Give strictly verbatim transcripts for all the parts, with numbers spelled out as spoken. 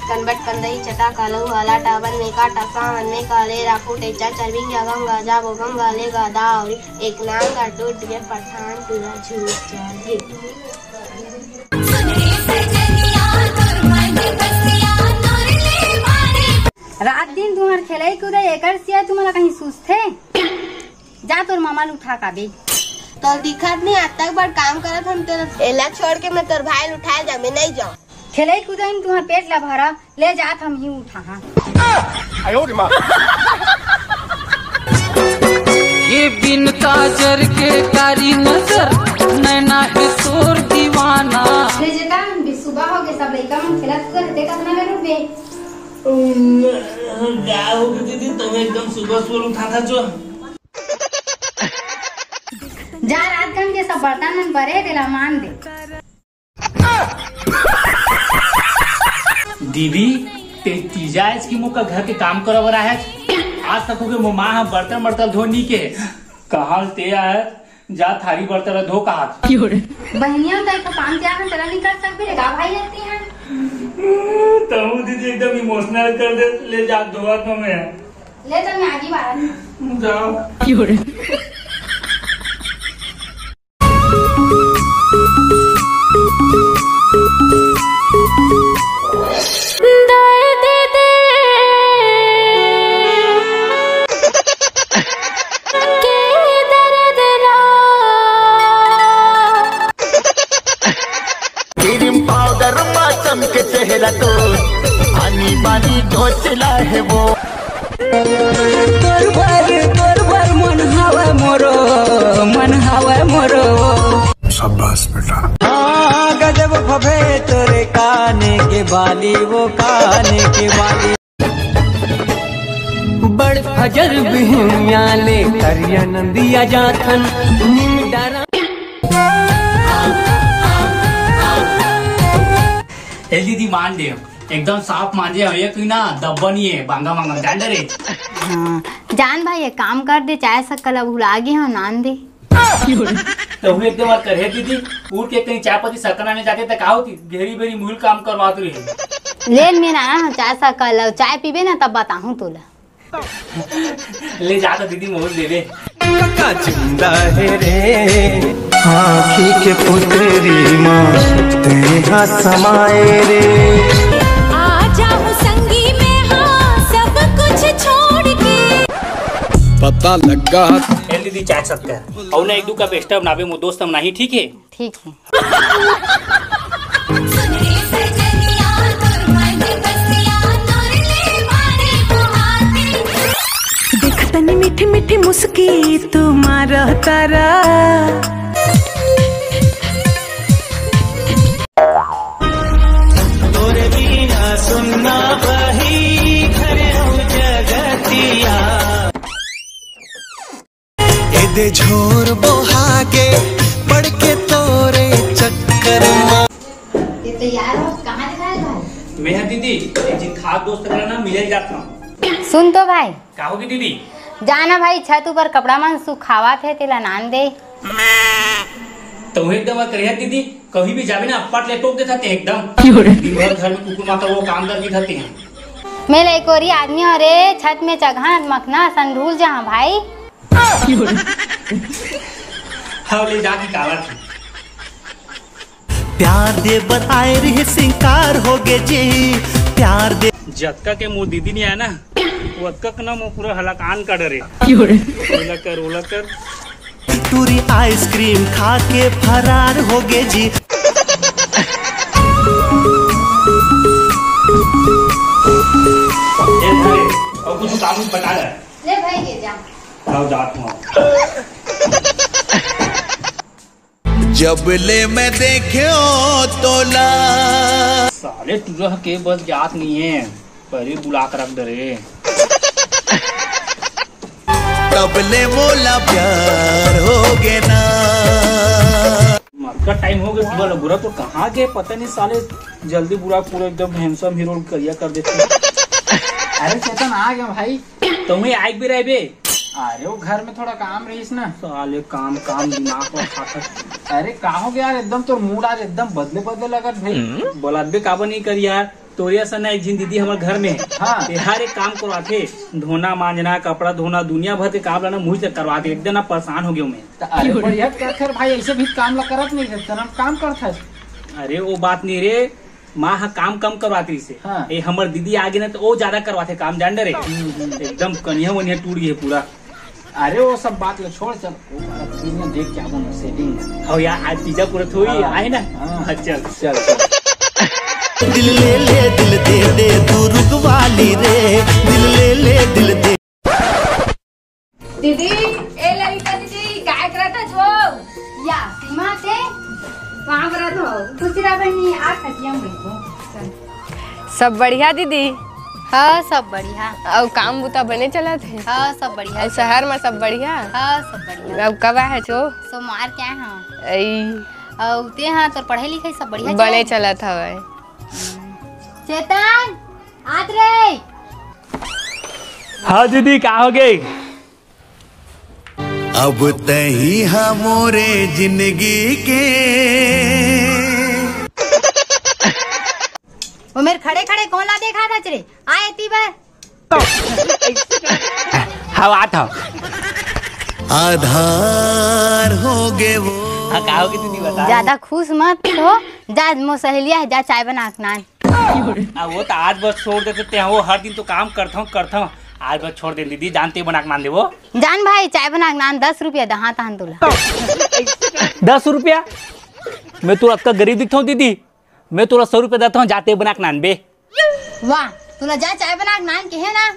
कनबट कंदई चटा कालू वाला टावन में काटा सावन में काले राखू टेचा चरबिंग या गंगा जागो गंगा ले गादा और एक नांगा टूट के पठान टूरा झूठ जागे। रात दिन तुम्हार खेलई कूदई एकर सिया तुम्हारा कहीं सुस्ते? जा तोर मामा ल उठा काबे। तोर दिखत नहीं, आज तक बड़ काम करत हम तेरा। एला छोड़ के मैं तोर भाई ल उठाए जामे नहीं जाऊं। खेलई कूदई में तुम्हार पेट ला भरा, ले जात हम ही उठा हाँ। ये बिन काजर के कारी नजर, नैना है तोर दीवाना। ले जेता, बे सुबह हो गए, सब लइका मन खेलत कूदत हे, कतना बेर उठबे? उम, का हो गए दीदी, तुम एकदम सुबह सुबह उठा था जो। जा रात कन के सब बर्तन मन परे हे, तेला मान दे। दीदी, ते तीजा आज की मुका घर के काम करबर आहे। आज तक होगे मो माँ ह बर्तन बर्तन धो नी के। कहाँ ते आए, जा थारी बर्तन धो कहा। बहनिया तो एको काम किया है, तेरा नहीं कर सकते रे, का भाई रहती है। तमू दीदी एकदम इमोशनल कर दे, ले जा धोवा तो मैं। ले तो मैं आगे बात। जाओ। दर्द दे के दर्द ना। क्रीम पाउडर मा चमके चेहरा तो, आनी बानी जो चिला है वो। तोर बर, तोर बर मन हवय मोरो, मन हवय मोरो। शाबाश बेटा। हाँ, गजब फबे तोरे काने के बाली, वो काने के बाली। बड़ फजर बिहनिया ले करिया नंदिया जाथन नीम डारा। ए दीदी, मान दे, एकदम साफ मांजे हवे, एक ना दब्बा नहीं है, बांगा मांगा, जान दे रे। हाँ, जान भाई, एक काम कर दे, चाय शक्कर ला भुला गे हो, नान दे। तो हुए एकदम बार करे दीदी, उठ के कहीं चाय पत्ती शक्कर आने जाते त का होती, घेरी बेरी मुहिल काम करवात रही। ले मैं ना चाय शक्कर ला, चाय पीबे ना तब बताहूँ तोला। ले जा तो दीदी, मोहन दे दे। का जिंदा है रे, आँखी के पुतरी माँ, तेहा समाए रे। आ जाऊं संगी में, हाँ, सब कुछ छोड़ के। पता लगा। ए दीदी, चाय शक्कर। और ना एक दू कप extra बनाबे, मो दोस्त हम नहीं, ठीक है? ठीक है। देख तनी मीठी मीठी मुस्की तुम्हारा तारा। तोरे बिना सुन्ना बही घर जगतिया। एदे झोर बोहा के पड़ के तोरे चक्कर मा। ये तैयार हो, कहाँ जा रहा है भाई? मैं दीदी, एक झिन खास दोस्त करा ना मिले जात हूँ। सुन तो भाई। का होगे दीदी? जाना भाई, छत ऊपर कपड़ा मन सुखावत हे, तेला नान दे। तो एकदम करिया दीदी, कहीं भी जाबे ना, पट ले टोक देता ते एकदम। क्यों रे? दिन भर घर में कुकुर माता वो काम कर भी खाते हैं। मैं लइकोरी आदमी हो रे, छत में चघान मखना संधूल जहाँ भाई। हव ले जाके कावत हे। प्यार दे बर आए रहे सिंकार हो गे जी, प्यार दे। जतका के मोर दीदी नहीं आया ना, वो अतका के ना मोर पूरा हलाकान का डरे। क्यों रे? ओला कर, ओला कर। टूरी आइसक्रीम खा के फरार हो गे जी। ए भाई, और कुछ काम बता रहा है। ले भाई, ये जा। आओ, जात हूँ। जब ले मैं देखे तोला। साले टूरा के बस जात नहीं है, पहले बुला कर रख दे रे। तब ले मोला प्यार हो गे ना। मत का टाइम हो गया, सुबह लग रहा तो कहाँ गए पता नहीं साले, जल्दी बुरा पूरा एकदम हैंडसम हीरो करिया कर देते। अरे चेतन आ गया भाई। तुम्हें आइक भी रहे बे। अरे वो घर में थोड़ा काम रहीस ना। साले काम काम दिमाग पर खाता। अरे का हो गया यार, एकदम तोर मूड आज एकदम बदले बदले लगत भाई। बोला बे काबर नहीं कर यार। तोरे असन ना एक झिन दीदी हमर घर में हे। हाँ। ते हर एक काम करवाथे, धोना, मांजना, कपड़ा धोना, दुनिया भर के काम ला ना मुझ से करवाथे। एकदम ना परेशान हो गयो मैं। त अरे बढ़िया करथे भाई, ऐसे भी काम ला करत नहीं थे, तनम काम करथस। अरे वो बात नहीं रे, माँ ह काम कम करवात रहिसे। हाँ। ए हमर दीदी आगे ना तो वो ज्यादा करवाथे काम, जान डरे। हम्म, हम्म। एकदम कनिया वनिया टूट गई है पूरा। अरे वो सब बात ला छोड़, चल वो वाला फिल्म देख के आबो ना, सेटिंग। हो यार, आज पिज्जा पूरा थोड़ी हाँ, आए ना। हाँ। हाँ, चल। चल, चल। दिल ले ले, दिल दे दे, तू रुख वाली रे। दिल ले ले, दिल दे। दीदी, ए ललिता दीदी, काय करत हस वो? या, सीमा से? वहाँ पर तो खुशी रह बहनी, आ खटिया में बैठो। चल। सब बढ़िया दीदी? हाँ, सब बढ़िया। अउ काम बुता बने चलत हे? हाँ, सब बढ़िया। अउ शहर में सब बढ़िया? हाँ, सब बढ़िया। अब कब आए हो? सोमवार के आए हँव। अई। अउ ते हाँ, तोर पढ़ाई लिखाई सब बढ़िया बने चलत? चलत हवय। चेतन, आत रे। हाँ दीदी, का हो गई? अब तही हा मोरे जिंदगी के। ओ मेर खड़े खड़े कोन ला देखत हस रे? आ एती बर। हव आत हव। आधार हो गे वो। हाँ, का हो गे दीदी, बता। ज्यादा खुश मत हो, जा मोर सहेलिया हे, जा चाय बना के लान। आ, वो तो आज बस छोड़ देते ते, वो हर दिन तो काम करथव करथव, आज बस छोड़ दे दीदी, जान ते बना के लान देबो। जान भाई, चाय बना के लान, दस रुपया दहा तहन तोला। दस रुपया? मैं तोला अतका गरीब दिखथव दीदी? मैं तोला सौ रुपया देथव, जा ते बना के लान बे। वाह, तोला जा चाय बना के लान केहे ना,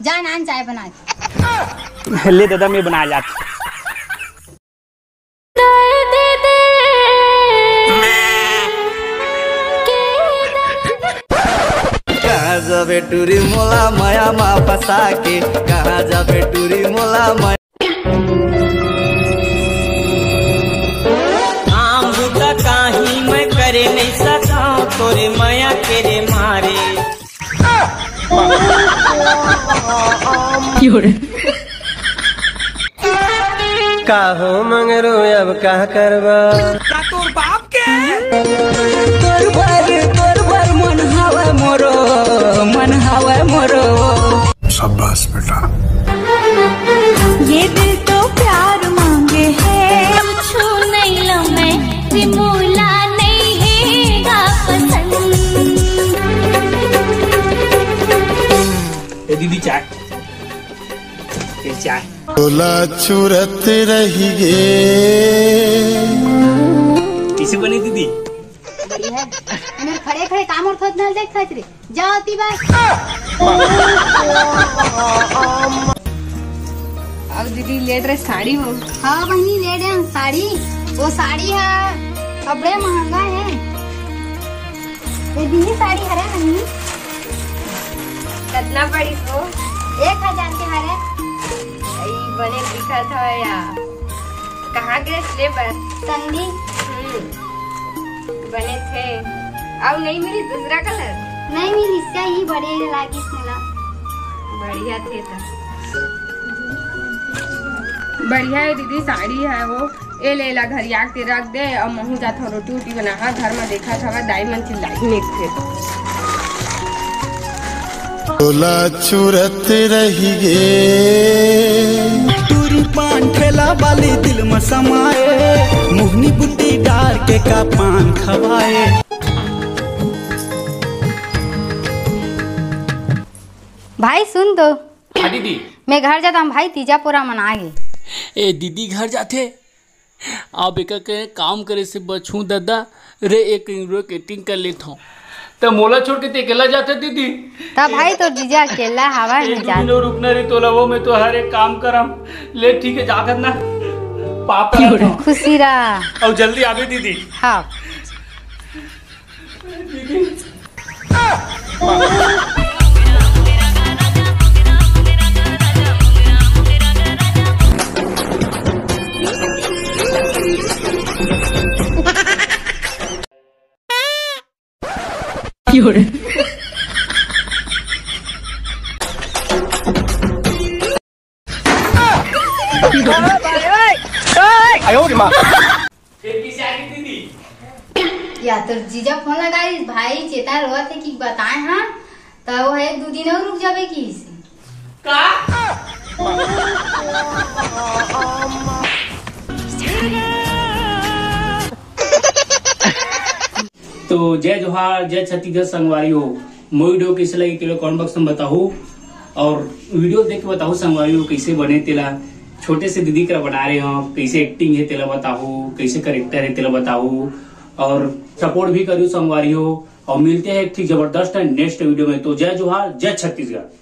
जा लान चाय बना के। ले दादा, मैं बना लात। कहाँ जाबे टूरी मोला मया मा फंसा के, कहाँ जाबे टूरी मोला मया। काम बुता काही मैं करे नहीं सका, तोरे मया के रे मारे। का हो मंगरू, अब का करबा? का तोर बाप के? तोर बर, तोर बर मन हवय मोरो, मन हवय मोरो। शाबाश बेटा। ये दिल तो प्यार मांगे है। कुछु नहीं लो मैं, विमोला नहीं है गा पसंद। ए दीदी, चाय। ए चाय। तोला चुरत रही गे। कइसे बने दीदी? बढ़िया। मेर खड़े खड़े काम अउ थोत नल देख खच रे। जाओ ती बाय। अब दीदी ले रहे साड़ी हो। हाँ बहनी, ले रहे हम साड़ी। वो साड़ी है, अबड़े महंगा है। ये दीदी साड़ी हरे बहनी। कतना पड़िस वो? एक हजार के हरे। ई बने दिखत हवय या। कहाँ गे ले बर? संगी। हम्म। बने थे। अउ नहीं मिली दूसरा कलर? नहीं मिली, सही बड़े लागिस मोला। बढ़िया थे त। बढ़िया है दीदी, साड़ी है वो। ए ले ला घरिया के रख दे, अउ महू जाथव रोटी उटी बनाहा, घर में देखा था दाई मन चिल्लाई नहीं थे। तोला चुरत रही गे। टूरी पान ठेला वाली दिल में समाए, मोहनी बुड्ढी डार के का पान खवाए। भाई सुन तो। हाँ दीदी। मैं घर जाता हूँ भाई, तीजा पूरा मना गे। ए दीदी घर जाथे, अब एकर के काम करे से बछू ददा रे, एक दिन रोज के टिंग कर लेथव। त मोला छोड़ के ते अकेला जाथे दीदी? त भाई तोर जीजा अकेला हवा ए, नहीं दू जात। दिन और रुकना रे तोला, वो मैं तो हर एक काम करम। ले ठीक है, जाथन ना। पाप करत हव। खुशी रहा। अउ जल्दी आबे दीदी। हाँ। दीदी। तोर जीजा फोन लगाइस, भाई चेतन रोवत हे कि बताए हाँ, त वो एक दू दिन अउ रुक जाबे किहिस। का? तो जय जोहार, जय छत्तीसगढ़ संगवारी हो। मोर video कइसे लगी, तेला comment box में बताहू, और video देख के बताहू संगवारी हो कइसे बने तेला। छोटे से दीदी करा बनाए रहे हो, कइसे acting हे तेला बताहू, कइसे character हे तेला बताहू, और support भी करू संगवारी हो। और मिलते हैं एक ठीक जबरदस्त next video में। तो जय जोहार, जय छत्तीसगढ़।